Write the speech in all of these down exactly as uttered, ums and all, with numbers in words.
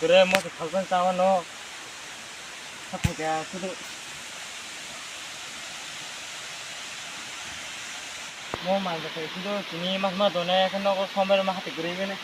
Kore mo se khalban chao no. Khathai kaya sudu. Mo mal da kai sudu tini mas ma done khe nogo somber ma hati guri gane.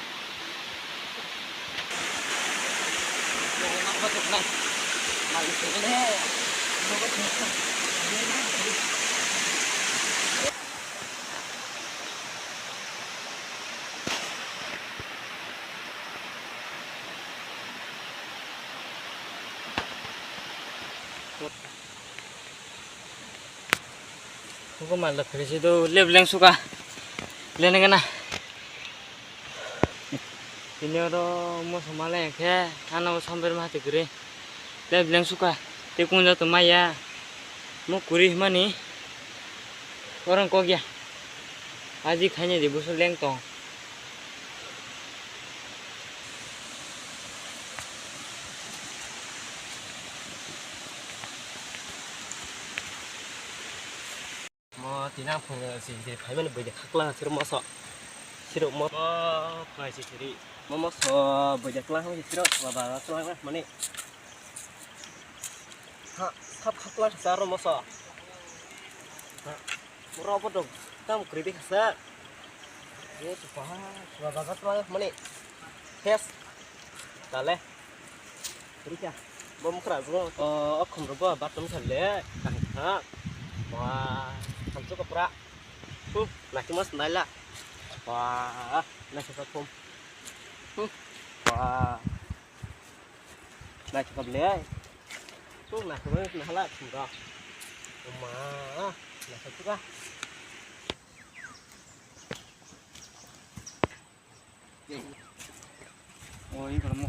Hugo mal da phiri si do lep leng suka. Lene gana. Tini oro moso male khe ano somber ma hati guri. Lep leng suka. Te kunja to maya. Mo kuri himani. Orang kok ya. Aji khaini di busu leng tong. Mo tinang phung si si phaimani bwide khaklang siro moso. Siro mo. Mo phai si siri. Mo moso bwide klang si siro baba klang mani. Ha, sap khaklang sa ro moso. Ha, ro bo dong. Tam kri di khasa. Ye tu pa, baba klang mani. Hes. Dale. Rikha. Bo mukra bo. O, okhom ro bo bathroom thale. Ha. Wah, hamsu kapra. Hmm, laki mas naila. Wah, laki sa thum. Hmm. Wah. Laki sa ble. Hmm, laki mas nahala thum ro. Ma, laki sa thum. O, i kono mo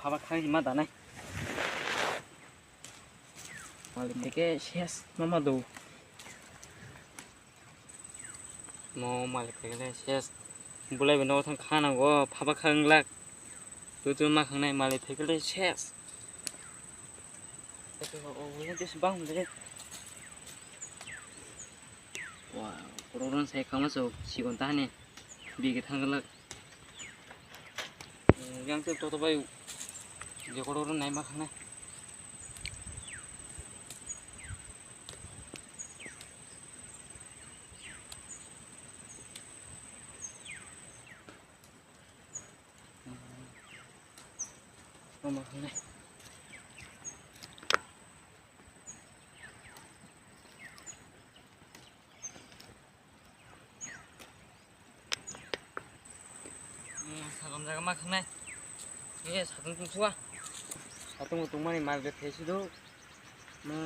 phaba khai ma danai. Malik theke ses mama do. Mo malik theke le ses. Bulai bino thang khana go phaba khanglak. Tu tu ma khangnai malik theke le ses. O, o, o, o, bang de. Wow, rorong sai khama so sikon ta ne. Bigi thang glak. Yang se toto bai. Jekoro ro nai ma khang nai. Mama khang nai. Sagam jaga ma khangnai. Ye satung tungsua. Satung tungmani mal bag khe sido. Mo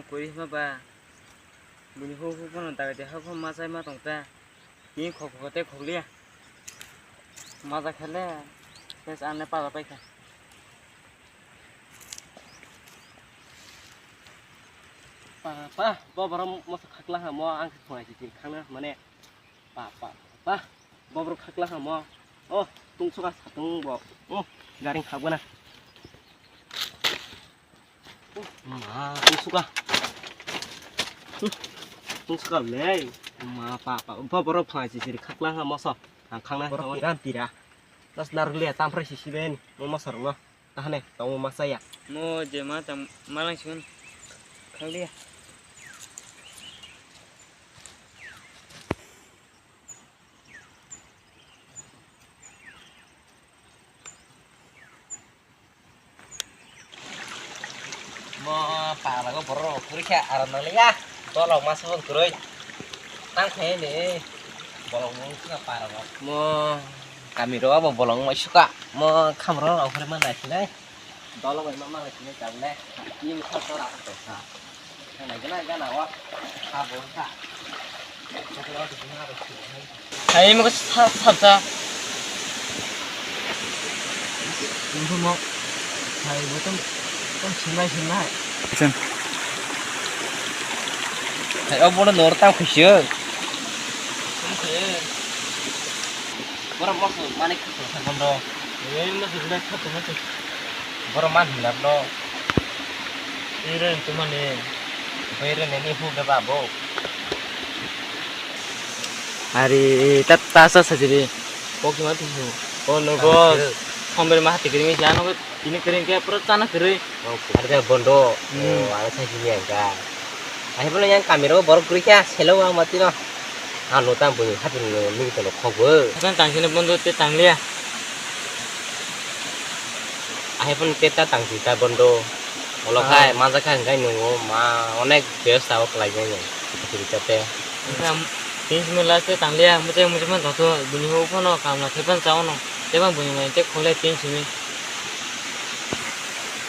kori hima ba. Bini hu hu kono daga de ha ko ma chai ma tong ta. Ni khok khok te khok liya. Ma ja khale. Tes ane pa ja pai kha. Pa, pa, bo borok moso khakla ha mo ang khe phunai si khangna mane. Pa, pa, pa, bo borok khakla ha mo. O, tungsuka satung bo. O, garing khakgana. Ma, tungsuka. Tungsuka le. Ma, pa, pa, bo borok phunai si khakla ha moso. Ang khangna borok tira. Tas narwkliya tamphrai si siben mo moso rwno. Tahane, tongo masa ya. Mo je ma tang malang sigun. Khanglia. Mo para go borok rok kuri kha aram nang ya. Tolok masa bo kwrwi. Tang khai ni. Bolong mung kha para go. Mo kami ro abo bolong mai suka. Mo kham ro rok hore man nai sinai. Dolo bai ma malai sini tabule. Ni mukha tora ko sa. Nai gana gana wa. Ha bo sa. Hai mo sa sa sa. Mo. Hai bo tum tum sinai sinai. Sen. Hai o bono nor ta khusi. Borok masa manik kha sa bondo. Ei masa le kha tuma se. Borok man hinda no. Ire tumani. Bai re neni hu de babo. Ari ta ta sa sa jiri. Kok ma tu hu. Oh no boss. Homber ma hati kiri mi jano tini kiri ke pura chana kiri. Oke. Ada bondo. Hmm. Oh, ada saya sini ya ga. Ahi bono yang kamera borok kiri kya selo wa mati no. Alo tang bui hati ni lu to lo khobo. Kan tang sini bondo te tang liya. Ahi pun te ta tang sita bondo. Olo khai maja khai ngai nungo ma onek best awak lai ngai. Kiri kya te. Tin simi last te tang liya mujhe mujhe man to bini ho phone kam na thepan chao no. Tebang bini mai te khole tin simi.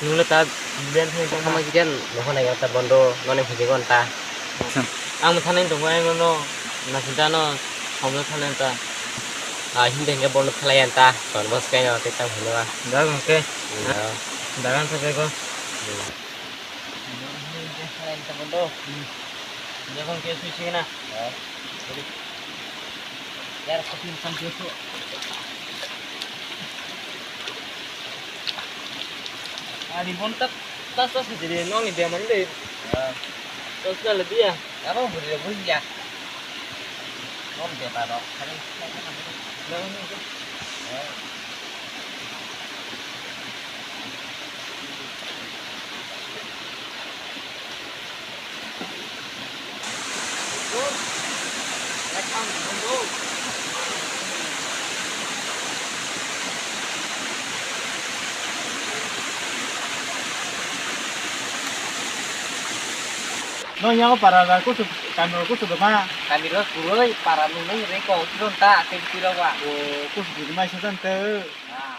Nuna ta ben thani tong ma. Sama jigen nohon ai ta bondo none huji gon ta. Ang mo thanai tong ai no na sinta no homno thanai ta. Ah, hindi hingga bondo thalai anta. Kon bos kai no te tang hino ah. Da gong ke. Iya. Da gong ke ko. Hmm. Thalai anta bondo. Hmm. Da gong ke sui sui na. Ya. Yar, kopi makan dulu. Ari bontak tas tas jadi nong ni dia mande. Ya. Tas kala dia. Apa boleh boleh ya. Nong dia taruh. Jangan itu. Ya. No, yang para ra kusu, kami ro kusu gema. Kami ro kuroi para nunung reko, usiron ta, akhir piro wa. Oh, kusu gema sadan te. Ah.